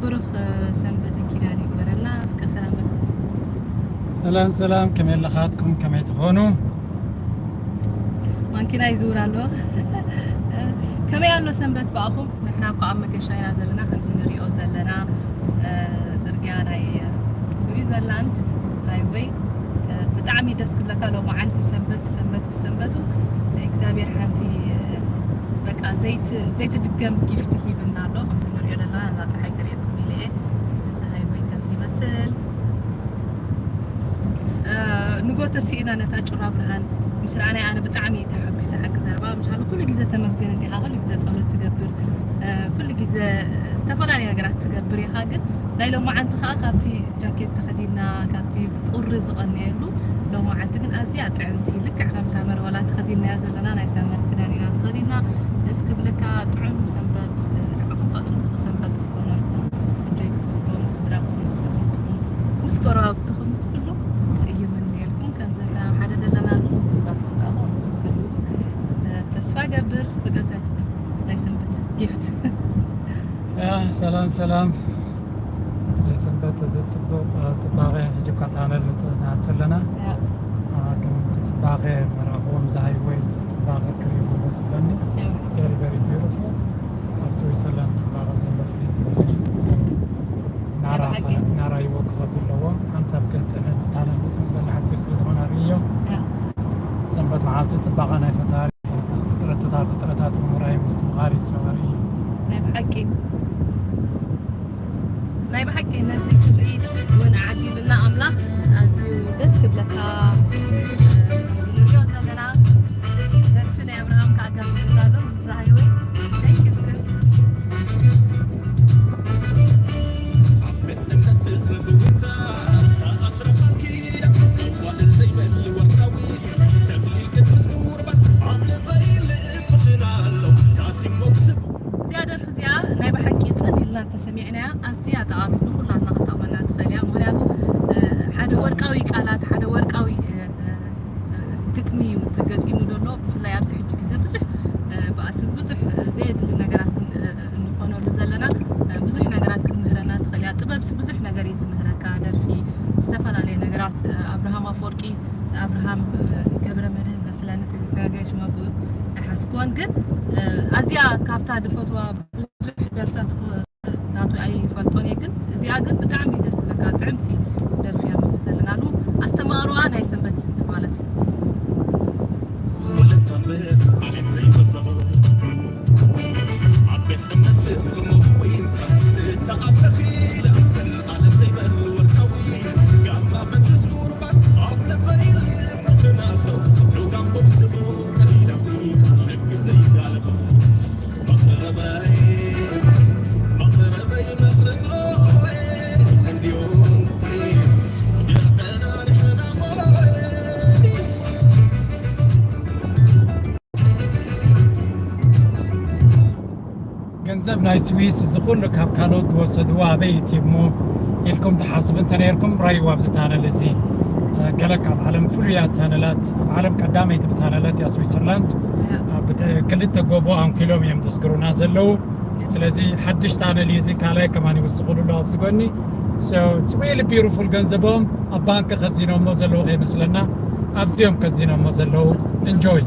ብሩኽ ሰንበትን ኪዳን ይግበረልና። ፍቅር ሰላም በል። ሰላም ሰላም፣ ከመይ ኣለኻትኩም? ከመይ ትኾኑ? ማንኪና ይዝውር ኣሎ። ከመይ ኣሎ ሰንበት ብኣኹም? ንሕና እኮ ኣብ መገሻ ኢና ዘለና፣ ከምዚ ንሪኦ ዘለና፣ እ፣ ጽርግያ ናይ ስዊዘርላንድ ሃይወይ፣ እ፣ ብጣዕሚ ደስ ክብለካ። ሎማዓንቲ ሰንበት፣ ሰንበት ብሰንበቱ እግዚኣብሔር ሓንቲ፣ እ፣ በቃ ዘይት-፣ ዘይትድገም ጊፍት ሂብና ኣሎ። ከምዚ ንሪኦ ዘለና እዛ ፀሓይ ከርእየኩም ኢለ እየ። እዚ ሃይወይ ከምዚ ይመስል። እ፣ ንጎ ተሲእና ነታ ጩራ ብርሃን ምስ ረኣናያ ኣነ ብጣዕሚ እየ ተሓጒሰ። ሓቂ ዘረባ ምሻሉ ኩሉ ግዜ ተመስገን እንዲኻ፣ ኩሉ ግዜ ጸሎት ትገብር፣ እ፣ ኩሉ ግዜ ዝተፈላለየ ነገራት ትገብር ኢኻ። ግን ናይ ሎማዓንቲ ኸኣ ካብቲ ጃኬት ተኸዲና፣ ካብቲ ቁሪ ዝቐነየሉ፣ ሎማዓንቲ ግን ኣዝያ ጥዕምቲ፣ ልክዕ ከም ሳመር ወላ ተኸዲናያ ዘለና ናይ ሳመር ክዳን ኢና ተኸዲና። ደስ ክብለካ፣ ጥዑም ሰንበት፣ እ፣ ንዓኹም ከኣ ጽቡቕ ሰንበት ክኾነልኩም። እንጆይ ክትገብሩ ምስ ስድራኹም፣ ምስ ፈተውትኹም፣ ምስ ጎረባብትኹም፣ ምስ ኩሉ ይምነየልኩም። ከምዚ ንሕና ኣብ ሓደ ደለናሉ ንስኻትኩም ከኣ ከምኡ ክትህልዉ፣ እ፣ ተስፋ ገብር። ፍቅርታት ናይ ሰንበት ጊፍት። ያ፣ ሰላም ሰላም። ናይ ሰንበት እዚ ጽቡቕ፣ እ፣ ጽባቐ ሕጂ እኳ ታነል ንጽ-፣ ንኣቱ ኣለና። ያ። እ፣ ግን እቲ ጽባቐ መርኣኹዎም እዚ ሃይወይ እዚ ጽባቐ ክርእይዎ ደስ ይብለኒ። ያ። It's very, very beautiful። ኣብ ስዊዘርላንድ ጽባቐ ዘሎ ፍልይ ዝበለ እዩ። So፣ ናራ ናይ ብሓቂ። ናራ ይወ ክኸዱ ኣለዎም። ሓንሳብ ግን ጽንሕ ዝታነል ብጽም ዝበለ ሓጺር ስለ ዝኾነ ርእዮ። ያ። ሰንበት መዓልቲ ጽባቐ ናይ ፈጣሪ፣ ፍጥረትታ-፣ ፍጥረታት ምራይ ምስትምቓር እዩ። So፣ ርእዮ። ናይ ብሓቂ፣ ናይ ብሓቂ ነዚ ክርኢ እውን ዓዲልና ኣምላኽ። ኣዝዩ ደስ ክብለካ። ንሪኦ ዘለና ደርፊ ናይ ኣብርሃም ከኣ ጋብዝና ኣሎ። ምስዛ ሃይወይ ናይ ክልክል። እዚኣ ደርፊ እዚኣ ናይ ብሓቂ ጽን ኢልና እንተሰሚዕናያ ኣዝያ ጠቓሚት ንኹላትና ክትጠቕመና ትኽእል እያ። ምኽንያቱ፣ እ፣ ሓደ ወርቃዊ ቃላት፣ ሓደ ወርቃዊ፣ እ፣ እ፣ እ፣ ግጥሚ እዩ ተገጢሙ ዘሎ። ብፍላይ ኣብዚ ሕጂ ግዜ ብዙሕ፣ እ፣ ባእሲ፣ ብዙሕ፣ እ፣ ዘየድሊ ነገራት እ፣ እንኾነሉ ዘለና፣ እ፣ ብዙሕ ነገራት ክትምህረና ትኽእል እያ። ጥበብሲ ብዙሕ ነገር እዩ ዝምህረካ። ደርፊ፣ ዝተፈላለየ ነገራት፣ እ፣ ኣብርሃም ኣፈወርቂ፣ ኣብርሃም፣ እ፣ ገብረ መድህን መስለኒ፣ እቲ ዝተጋገየ ሽም ኣብኡ ኣይሓዝኩዎን። ግን፣ እ፣ ኣዝያ ካብታ ድፈትዋ ብዙሕ ደርፍታት ኮ-፣ ናቱ ኣይፈልጦን እየ። ግን እዚኣ ግን ብጣዕሚ ደስ ትብለካ፣ ጥዕምቲ ደርፊ እያ። ምስዚ ዘለናሉ ኣስተማቕሮኣ ናይ ሰንበት ማለት እዩ። ገንዘብ ናይ ስዊስ እዚ ኩሉ ካብ ካልኦት ዝወሰድዎ ኣበይ እቲ እሞ ኢልኩም ትሓስቡ እንተነይርኩም፣ ራይዋ ኣብዚ ታነል እዚ፣ እ፣ ገለ ካብ ዓለም ፍሉያት ታነላት፣ ኣብ ዓለም ቀዳመይቲ ብታነላት እያ ስዊዘርላንድ። ያ። ኣብ ብተ-፣ ክልተ ጎቦ ኣንኪሎም እዮም ዘስግሩና ዘለዉ። ስለዚ ሓድሽ ታነል እዩ እዚ፣ ካልኣይ ከማን ይውስኹሉ ኣለዉ ኣብዚ ጎኒ። So, it's really beautiful። ገንዘቦም ኣብ ባንክ ከዚኖሞ ዘለዉ ከይመስለና፣ ኣብዚኦም ከዚኖሞ ዘለዉ። Enjoy።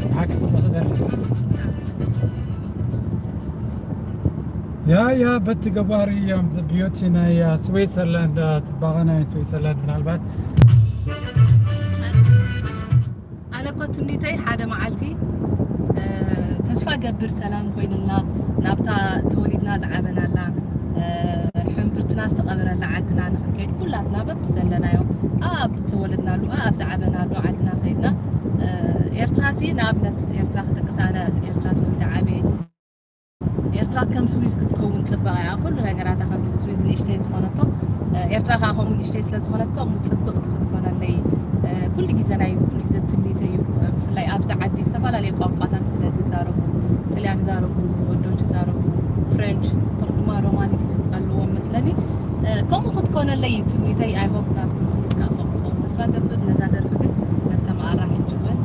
ብሓቂ ጽቡቕ ደርፊ። ያ ያ በቲ ገባሪ እዮም፣ the beauty ናይ ስዊዘርላንድ፣ ጽባቐ ናይ ስዊዘርላንድ ምናልባት። ኣነ እኮ ትምኒተይ ሓደ መዓልቲ፣ እ፣ ተስፋ ገብር ሰላም ኮይንና ናብታ ተወሊድና ዝዓበናላ፣ እ፣ ሕምብርትና ዝተቐበረላ ዓድና ንኽንከይድ ኩላትና በብዘለናዮ ኣብ ዝተወለድናሉ ኣብ ዝዓበናሉ ዓድና ከይድና፣ እ፣ ኤርትራሲ ንኣብነት ኤርትራ ክጠቅስ ኣነ ኤርትራ ተወሊደ ዓብየ ኤርትራ ከም ስዊዝ ክትከውን ጽባቐ እያ። ኩሉ ነገራታ ከምቲ ስዊዝ ንእሽተይ ዝኾነቶ፣ ኤርትራ ከኣ ከምኡ ንእሽተይ ስለ ዝኾነት ከምኡ ጽብቕቲ ክትኮነለይ፣ ኩሉ ግዜ ናይ ኩሉ ግዜ ትምኒተይ እዩ። ብፍላይ ኣብዚ ዓዲ ዝተፈላለየ ቋንቋታት ስለ ዝዛረቡ፣ ጥልያን ይዛረቡ፣ ወዶች ይዛረቡ፣ ፍሬንች፣ ከምኡ ድማ ሮማኒክ ኣለዎም መስለኒ። ከምኡ ክትኮነለይ እዩ ትምኒተይ። I hope ናትኩም ትምኒት ከኣ ከምኡ ክኸውን ተስፋ ገብር። ነዛ ደርፊ ግን ነስተማቕራ ሕጂ እውን።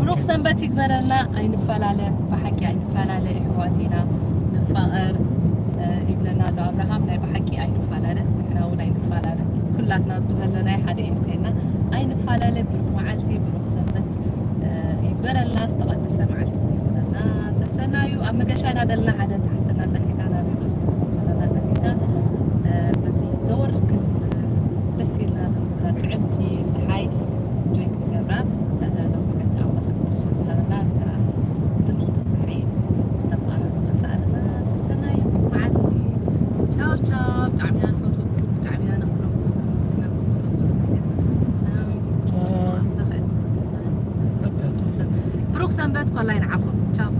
ብሩኽ ሰንበት ይግበረልና። ኣይንፈላለ፣ ብሓቂ ኣይንፈላለ፣ ኣሕዋት ኢና፣ ንፋቐር፣ እ፣ ይብለና ኣሎ ኣብርሃም። ናይ ብሓቂ ኣይንፈላለ፣ ንሕና እውን ኣይንፈላለ። ኩላትና ብዘለናይ ሓደ ኢድ ኮይና ኣይንፈላለ። ብሩኽ መዓልቲ፣ ብሩኽ ሰንበት፣ እ፣ ይግበረልና። ዝተቐደሰ መዓልቲ ይግበረልና። ሰሰናዩ ኣብ መገሻ ኢና ደልና፣ ሓደ ትሕትና ጸኒሕካ ናብ ሪጎስ ዘለና ጸኒሕካ፣ እ፣ በዚ ዘወር ክንብል ደስ ኢልና ኣሎ። እዛ ጥዕምቲ ጸሓይ ኢንጆይ ክንገብራ፣ እ፣ ሎሚ መዓልቲ ኣምላኽ ቅዱስ ዝሃበና ነዛ ድምቕቲ ጸሓይ ዝተባረኽ ንወጽእ ኣለና። ሰሰናዩ መዓልቲ። ቻው ቻው። ብጣዕሚ ኢና ንፈትወኩም፣ ብጣዕሚ ኢና ነኽብረኩም፣ ነመስግነኩም ስለ ኩሉ ነገር። እም፣ ቻው። ኣምላኽ ብሩኽ ሰንበት ኮላይ ንዓኹም። ቻው።